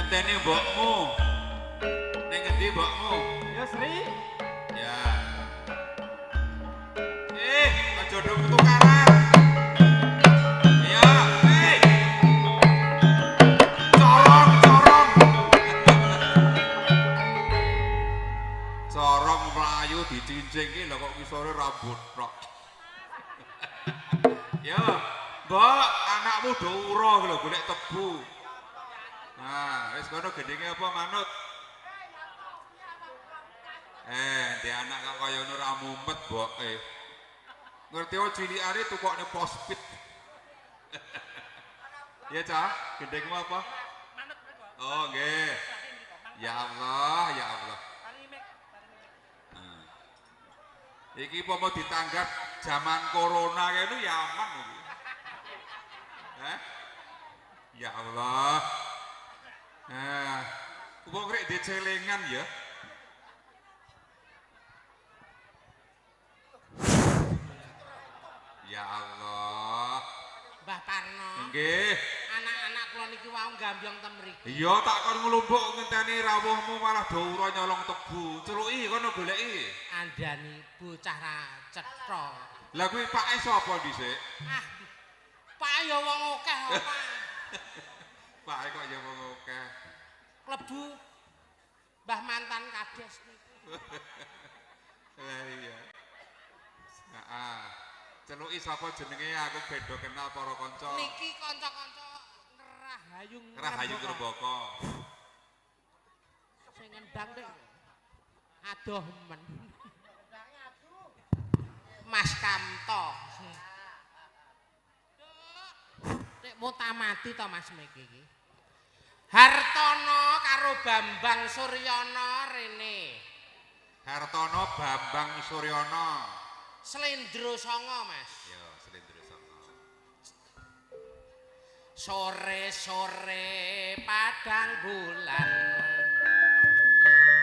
Ngenteni mbokmu. Ning ngendi mbokmu? Ya Sri. Ya. Aja do tukaran. Ya, hei. Corong, corong. Corong mlayu dicincing ki lho kok ngisore rambut tok. Ya, Mbok, anakmu do ura lho golek tebu. Nah, wis kono gendinge apa manut? Ndek anak kok kaya ngono ra mumet, Mbok. Ngerti wae cilikane tukokne pospit. Ya, Cah, gendingmu apa? Manut mriko. Oh, nggih. Ya Allah, ya Allah. Nah. Iki pomo ditanggap zaman corona kene ya aman iki. Hah? Ya Allah. Nah, wong rek dicelengan ya. Ya Allah. Mbah Parno. Nggih. Anak-anak kula niki wau gambyong ten mriki. Iya, tak kon nglumpuk ngenteni rawuhmu malah do ura nyolong tebu. Celuki kono goleki. Andani bocah ra cetha. Lah kuwi pake sapa dhisik? Ah. Pak ya wong akeh kok, Pak. Pake kok ya wong akeh. Klebu Mbah mantan kades niku. Lah iya. Heeh. Celuki sapa jenenge aku ben do kenal para kanca. Niki kanca-kanca Rahayu Rahayu Ngrembaka. Sing ngendang nek adoh men. Mas Kamto. Nek mutamati to Mas mriki iki. Hartono karo Bambang Suryono rene. Hartono Bambang Suryono. Slendro Songo, Mas. Ya, Slendro Songo. Sore-sore padang bulan.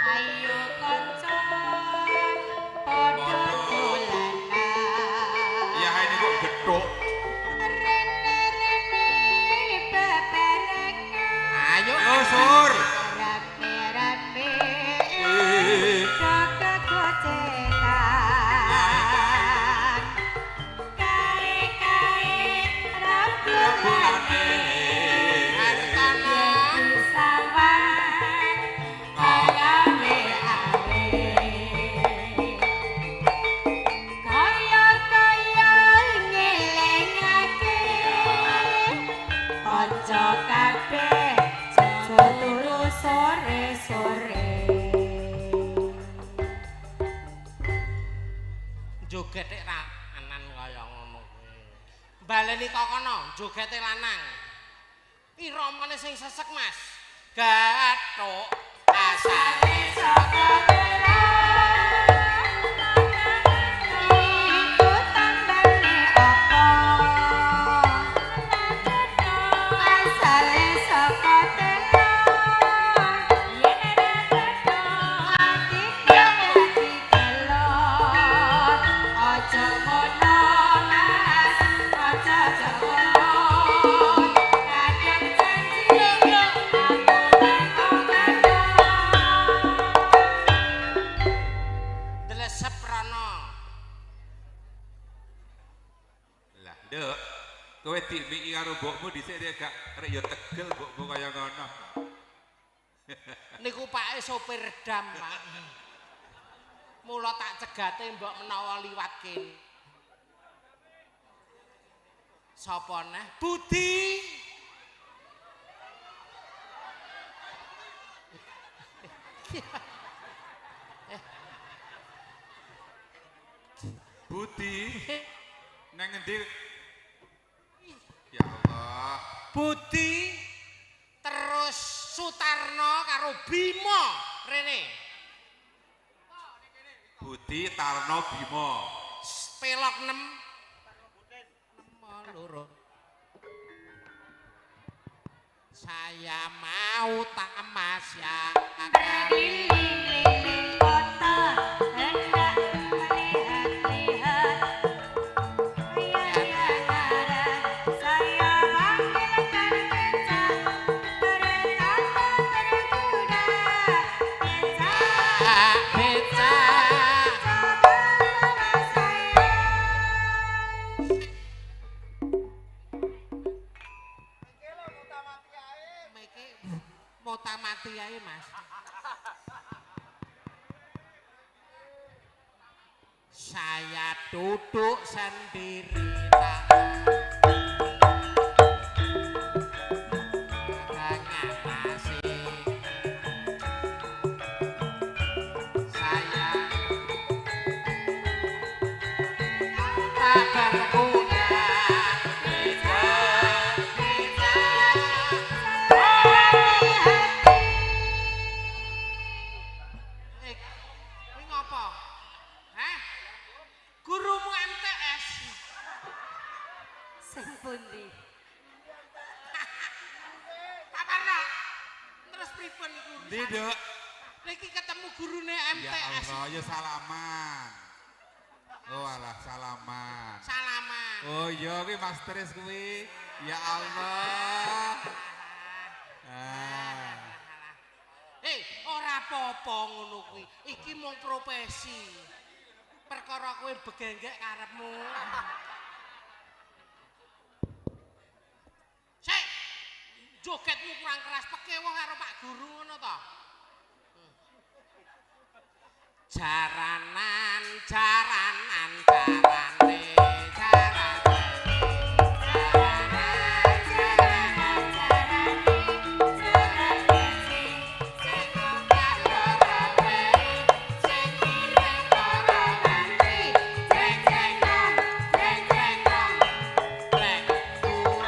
Ayo kanca padha dolanan. Ya ini kok gethuk. Rene-rene bebarengan. Ayo Yo Sur. Rame-rame kegocekan. Kae-kae rembulane. Hartono Sawang kaya awe. Kaya-kaya ngelingake kanca kabeh aja turu sore-sore. Joget nek ra anan kaya ngono kuwi. Baleni kok kono jogete lanang. Iramane sing sesek, Mas. Gathuk asale Saka tela iku tambane apa? Asale saka tela atine ati kelon. Aja ngono Mas, aja ngono. Kadang janji aku tak Delesep rono. Lah, Nduk, kowe dimiki karo mbokmu dhisik rek gak rek ya tegel mbokmu kaya ngono. Niku pake sopir dam, Pak. Mula tak cegate mbok menawa liwat kene. Sapa neh? Budi. Budi nang ngendi? Ya Allah. Budi terus Sutarno karo Bimo rene. Budi Tarno Bimo. Pelok 6 6 loro. Saya mau tamasya. Berkeliling-liling kota hendak melihat-lihat yang ada. Saya panggilkan becak, kereta. Mota mati ae, Mas. Saya duduk sendiri tak ngatasi. Saya tak berguna. Kuwi ngopo? Hah? Gurumu MTS. Sing pundi? Pak Parno. Terus pripun iku? Ndi, Duk? Niki ketemu gurune Ya MTS. Allah, ya salaman. Oh alah, salaman. Salaman. Oh iya kuwi Mas Tris kuwi. Ya Allah. Ah. Eh, ora apa-apa ngono kuwi. Iki mung profesi. Perkara kowe begenggek karepmu. Sik. Jogetmu kurang keras pekewuh karo Pak Guru ngono to. Jaranan, jaranan, jarane, jarane. Jaranan, jaranan, Jarane, jarane, sing ora ora sing ireng ora mati. Jeng jeng dong, jeng jeng dong. Blek turun.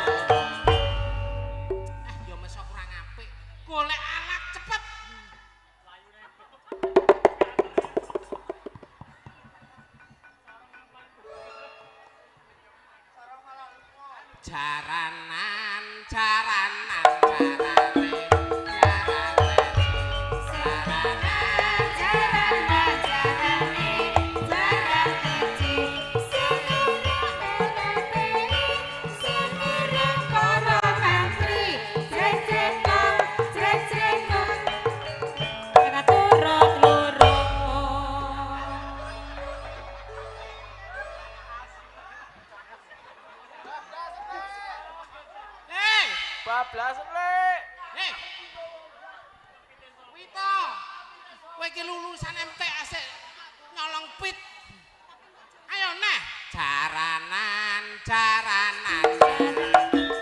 Ah, ya mesok kurang apik. Golek alat cepet. Jaranan, jaranan, jarane, jarane. Jaranan, jaranan, jarane, jarane, sing sing ireng para mantri, jeng jeng dong, jeng jeng dong. Ora turut loro. Hei, Bablas lek. hei. Wito. Kowe iki lulusan MTS sik nyolong pit. Ayo nah, jaranan, jaranan.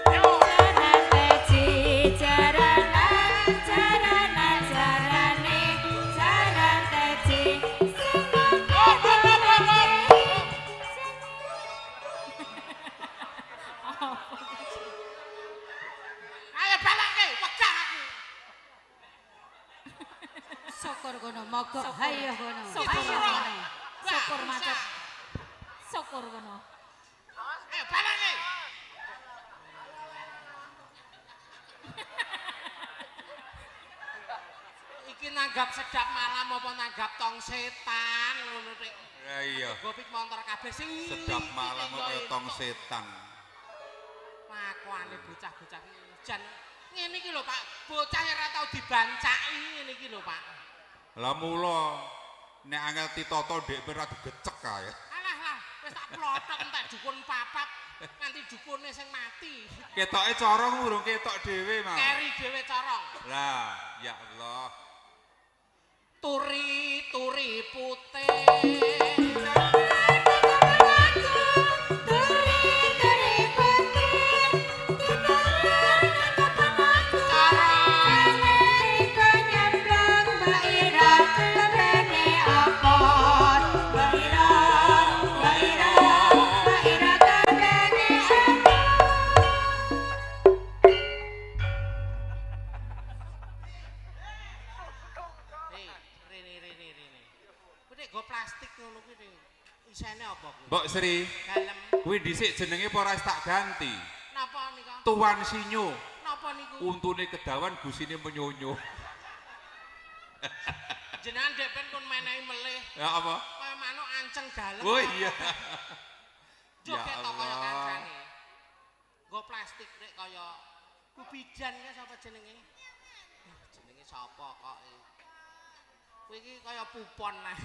Yo. Jaran peci, jaranan, jaranan, jarane, jaran peci. Sing Op, op, op, op, op. Ayo balekke, wegah aku. Syukur kono mogok, hayo kono. Syukur. Hayo kono. Syukur Syukur macet. Syukur kono. Ayo balekke. Iki nanggap sedap malam apa nanggap tong setan ngono tik. Ya iya. Gopik motor kabeh sing Sedap malam kaya tong setan. Lakuane bocah-bocah iki jan ngene iki lho Pak, bocah ora tau dibancaki ngene iki lho Pak. Lah mula nek angel ditata ndek ora digecek kae. Alah lah, wis tak plothok entek dukun papat nganti dukune sing mati. Ketoke corong urung ketok dhewe, Mas. Keri dhewe corong. Lah, ya Allah. Turi-turi putih. Turi-turi putih, Corong. Iku nyemplung Mbak Ira, lembene apa? Mbak Ira, Mbak Ira, Mbak Ira lembene apa? Hei, rene rene rene. Kuwi nek go plastik ngono kuwi nek isene apa kuwi? Mbok Sri, Dalem kuwi dhisik jenenge apa ora wis tak ganti. napa nika? Tuan Sinyo, Napa niku? untune kedawan gusine menyonyo. Jenengan dek ben kon menehi melih Ya apa? kaya manuk anceng dalem. Oh iya. Joget Ya to kaya Allah. kancane. Nggo plastik nek kaya kubijan ya sapa jenenge? Ah, jenenge sapa kok iki? Kuwi iki kaya pupon ae.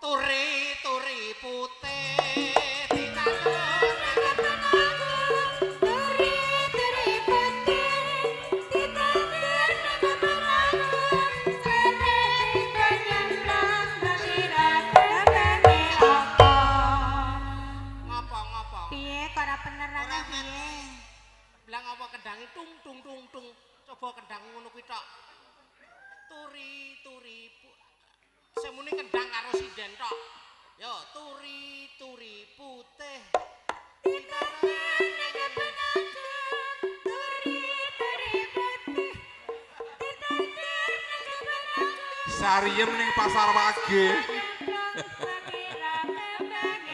Turi-turi putih ditandur Turi-turi putih, Piye kok ora penerangan piye? Bilang apa kendange tung tung tung tung. Coba kendang ngono kuwi tok. Turi turi semune kendang karo sinden tok. Yo turi turi putih. Sariem ning Pasar Wage.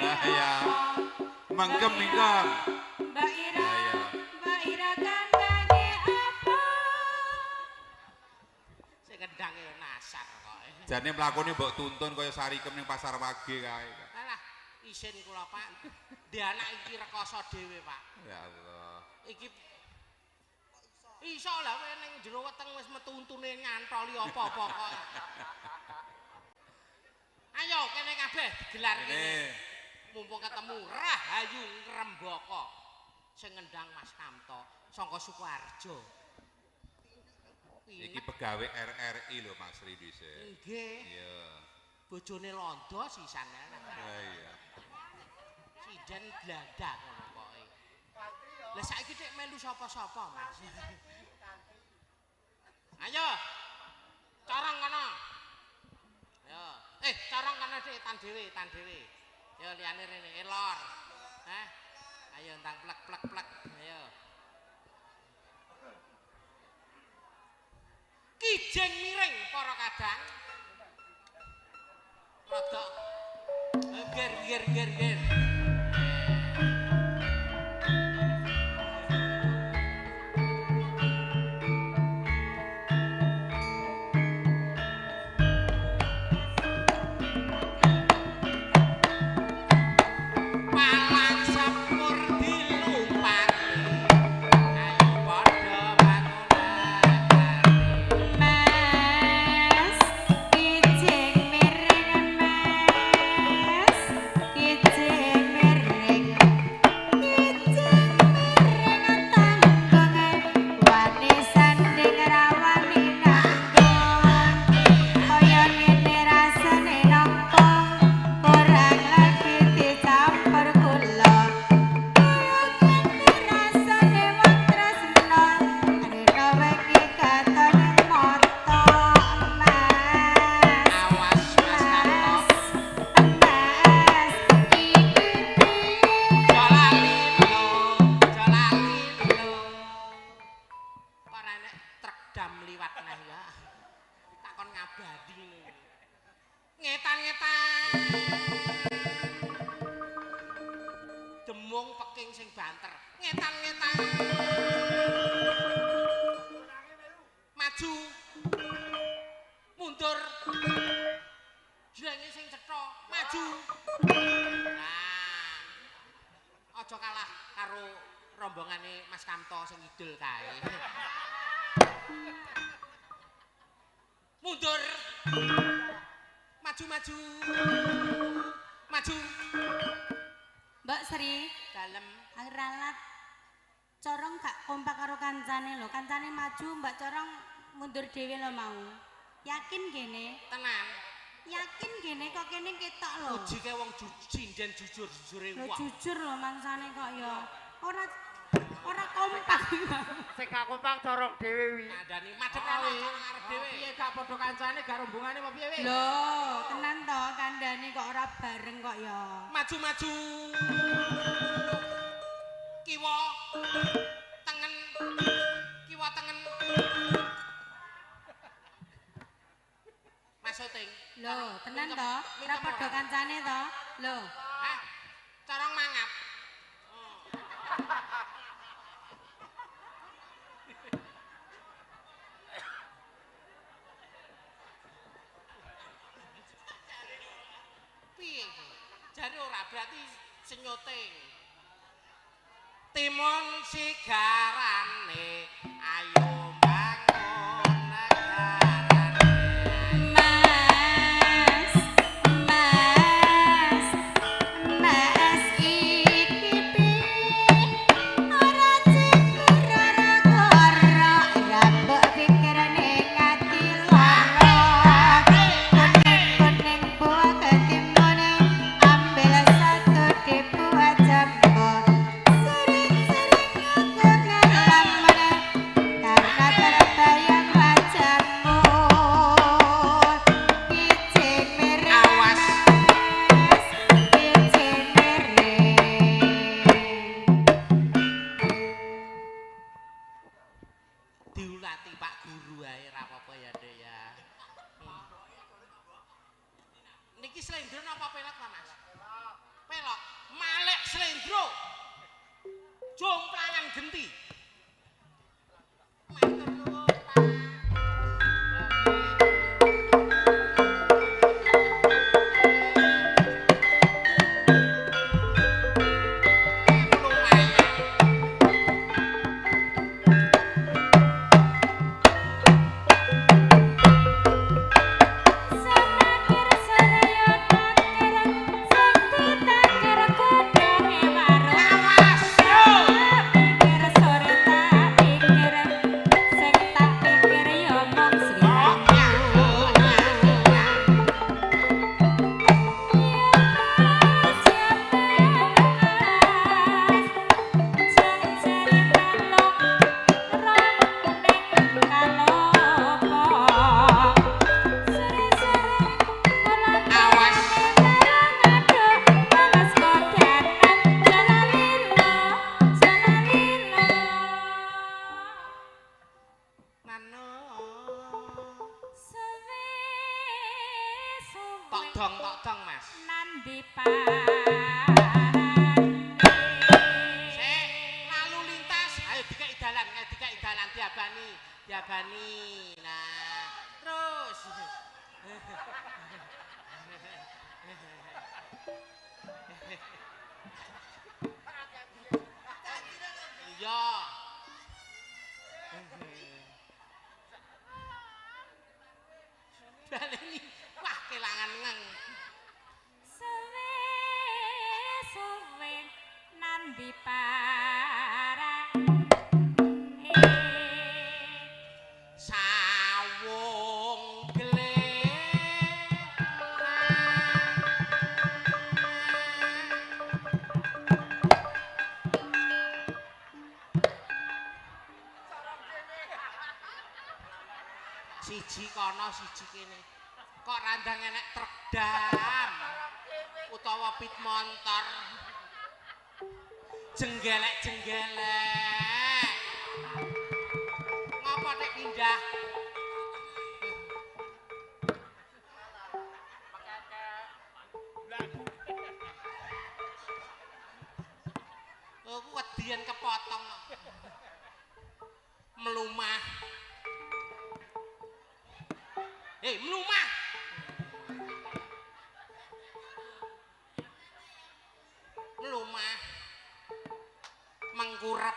Lah ya. Mengkem mingkem. Mbak Ira, Mbak Ira kandange apa? Sing kendange nasar kok. Jane mlakune mbok tuntun kaya Sarikem ning Pasar Wage kae. Alah, isin kula Pak. Ndek anak iki rekoso dhewe, Pak. Ya Allah. Iki iso lah kowe ning jero weteng wis metu untune nyantoli apa-apa kok. Ayo kene kabeh digelar kene. Mumpung ketemu Rahayu Ngrembaka sing ngendang Mas Kamto saka Sukoharjo. Iki pegawe RRI lho Mas Ri dhisik. Nggih. Iya. Bojone londo sisan. Ha iya. Sinden Belanda ngono pokoke. Lah saiki tek melu sapa-sapa, Mas. Ayo. Corong kono. Ayo. Corong kono dik tan dhewe, tan dhewe. Yo liyane rene elor. Hah? Ayo ndang plek plek plek. Ayo. Kijing miring para kadang. Rada ger ger ger ger. Mundur. Maju maju. Maju. Mbak Sri, dalem ralat Corong gak kompak karo kancane lho. Kancane maju, Mbak Corong mundur dhewe lho mau. Yakin gene? Tenan. Yakin gene kok kene ketok lho. Ujike wong sinden jujur-jujure wong. Jujur lho mangsane kok ya. Ora ora kompak. Sing gak kompak corong dhewe wi. Kandhani madhep rono corong arep dhewe. Piye gak padha kancane gak rombongane apa piye wi? Lho, tenan to kandhani kok ora bareng kok ya. Maju-maju. Kiwa tengen. Kiwa tengen. Mas Oting. Lho, tenan to? Ora padha kancane to? Lho. Hah? Corong mangap. Piye iki? Jare ora berarti senyoting. Timun sigarane ayo bangun negarane. Mas, mas, mas iki piye? Ora cikur ora goro, ra mbok pikirane ngati lara. Kuning-kuning buah ketimun, ambil satu dibuat jambon. Iki slendro napa pelok ta, Mas? Pelok. Malik slendro. Jomplangan genti. Matur nuwun, Pak. Tok dong, Mas. Nandi parane. Sik, lalu lintas, ayo dikeki dalan, ayo dikeki dalan diabani, diabani. Nah, terus. Iya. Baleni, wah kelangan ngeng. Suwe-suwe nandi parane. Sawung gletak. Siji kono siji kene. Kok randang enek truk dam utawa pit montor. Jenggelek-jenggelek. Ngapa nek pindah? Aku wedian kepotong. Melumah. Melumah. Melumah. Mengkurep.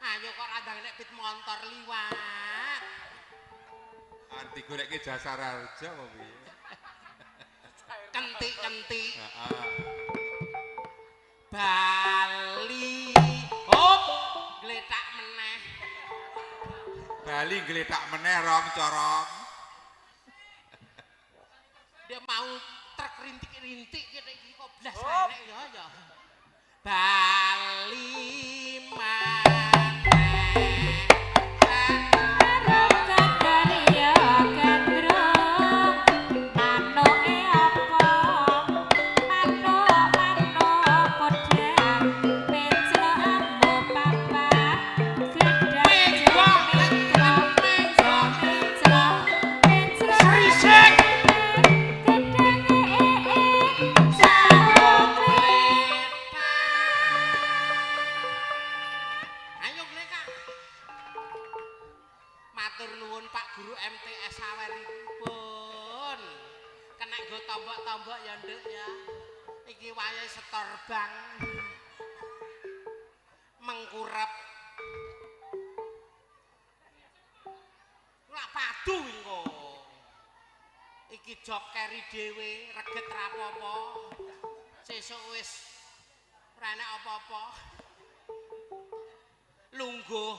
Ayo kok randang nek pit montor liwat. Arep digolekke Jasa Raharja apa piye? Kentik-kentik. Heeh. Bali. Hop, gletak meneh. Bali gletak meneh rong corong. Dia mau truk rintik-rintik kene iki kok blas enek ya ya. Bali maneh. Matur nuwun Pak Guru MTS saweripun. Kena nggo tombok-tombok ya Nduk ya. Iki wayahe setor bank. Mengkurep. Ora padu engko. Iki job keri dhewe, reget ra apa-apa. Sesuk wis ora enek apa-apa. Lungguh.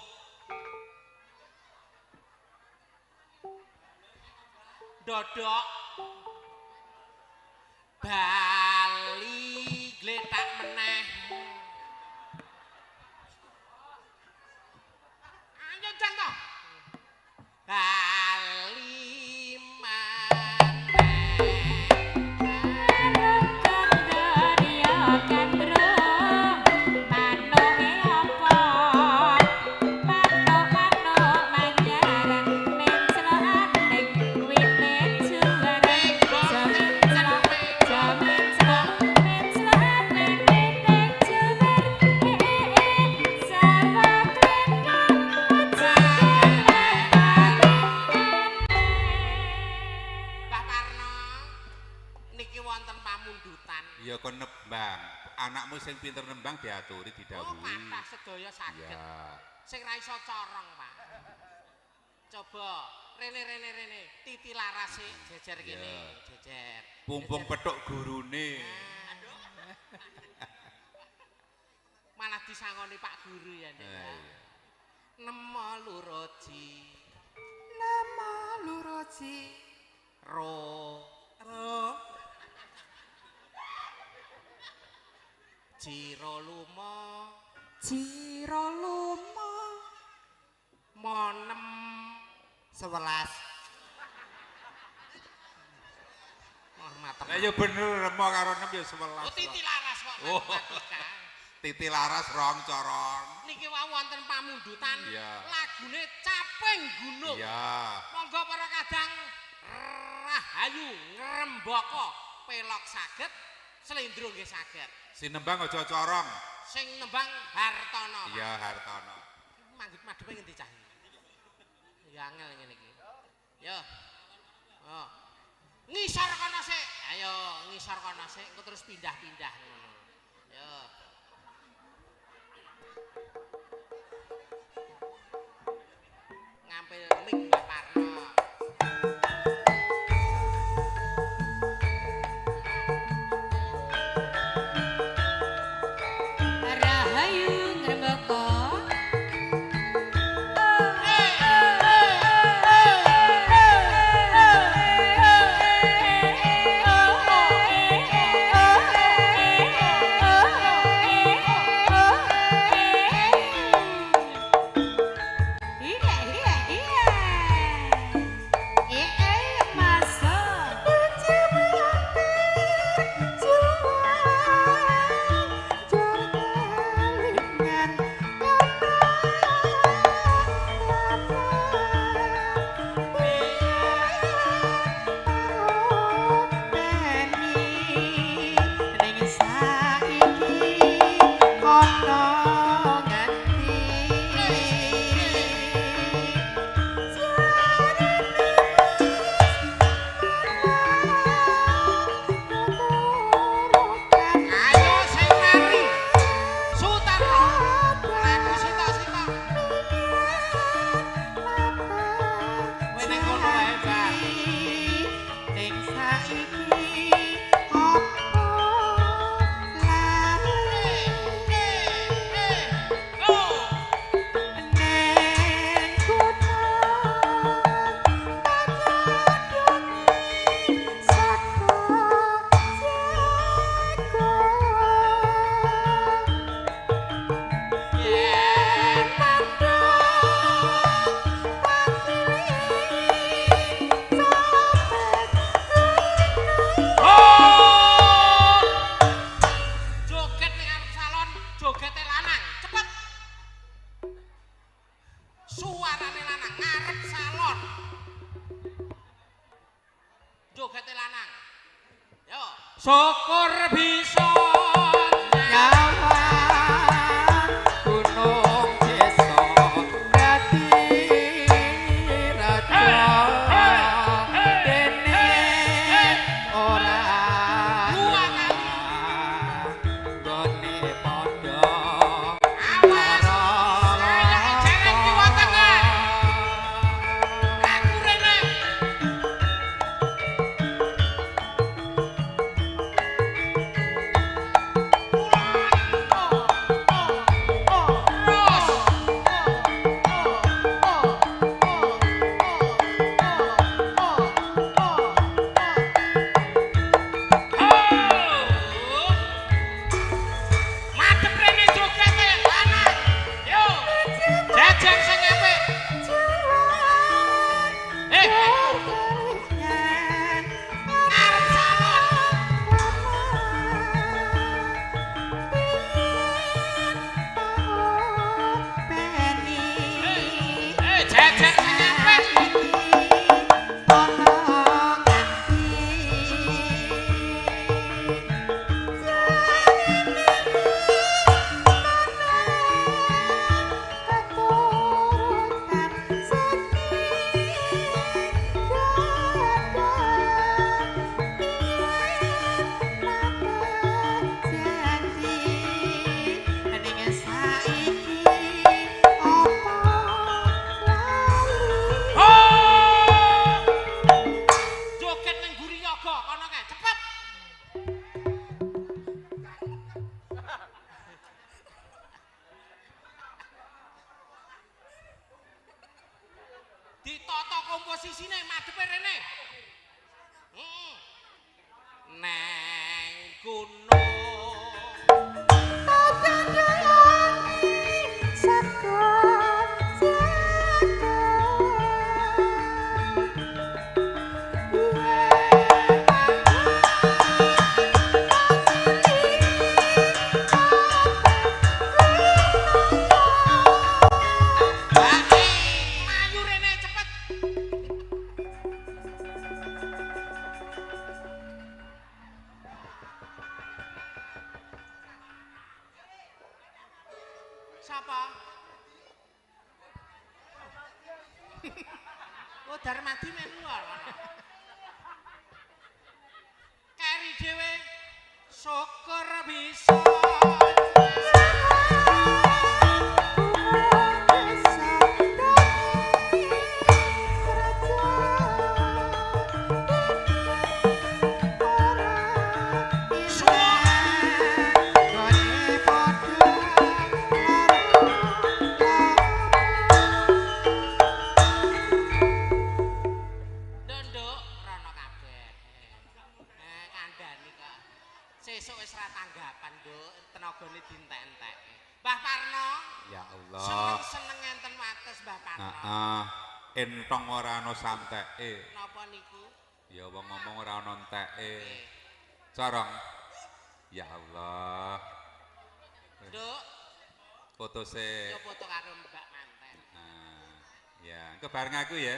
Dodok. Bali gletak meneh. Ayo jang to. Bali maneh. pamundutan. Ya kon nembang. Anakmu sing pinter nembang diaturi didhawuhi. Oh, kathah sedaya saged. Iya. Sing ra iso corong, Pak. Coba rene titi laras sik jejer kene, jejer. Pumpung petuk gurune. Aduh. Malah disangoni Pak Guru ya, Ndek. Iya. Nemo luroji. Nemo luroji. Ro. Ro. Jiro lumo. Jiro lumo. Monem 11. Wah, mateng. Lah ya bener remo karo 6 ya 11. Oh, titi laras kok matematika. Titi laras rong corong. Niki wau wonten pamundutan lagune Caping Gunung. Iya. Monggo para kadang rahayu ngrembaka pelok saged, slendro nggih saged. Sing nembang aja corong. Sing nembang Hartono. Iya, Hartono. Manggut madhepe ngendi cah iki? Ya angel ngene iki. Yo. Oh. Ngisor kono sik. Ayo ngisor kono sik engko terus pindah-pindah ngono. Yo. Ngampil mic Mbak Parno. Rahayu ngrembaka. Iya iya iya. Syukur bisa nyawang gunung desa dadi raja dene ora nggone padha awas jangan kiwa tengah aku rene. Oh, Darmadi melu ana. Keri dhewe syukur bisa. Nduk, rono kabeh. Kandhani kok. Sesuk wis ra tanggapan, Nduk, tenagane dientek-entekke. Mbah Parno, Ya Allah. seneng-seneng enten wates Mbah Parno. Heeh. Entong ora ana santeke. Napa niku? Ya wong ngomong ora ana enteke. Corong. Ya Allah. Nduk, Foto se. yo foto karo Mbak Manten. Nah, ya, engko bareng aku ya.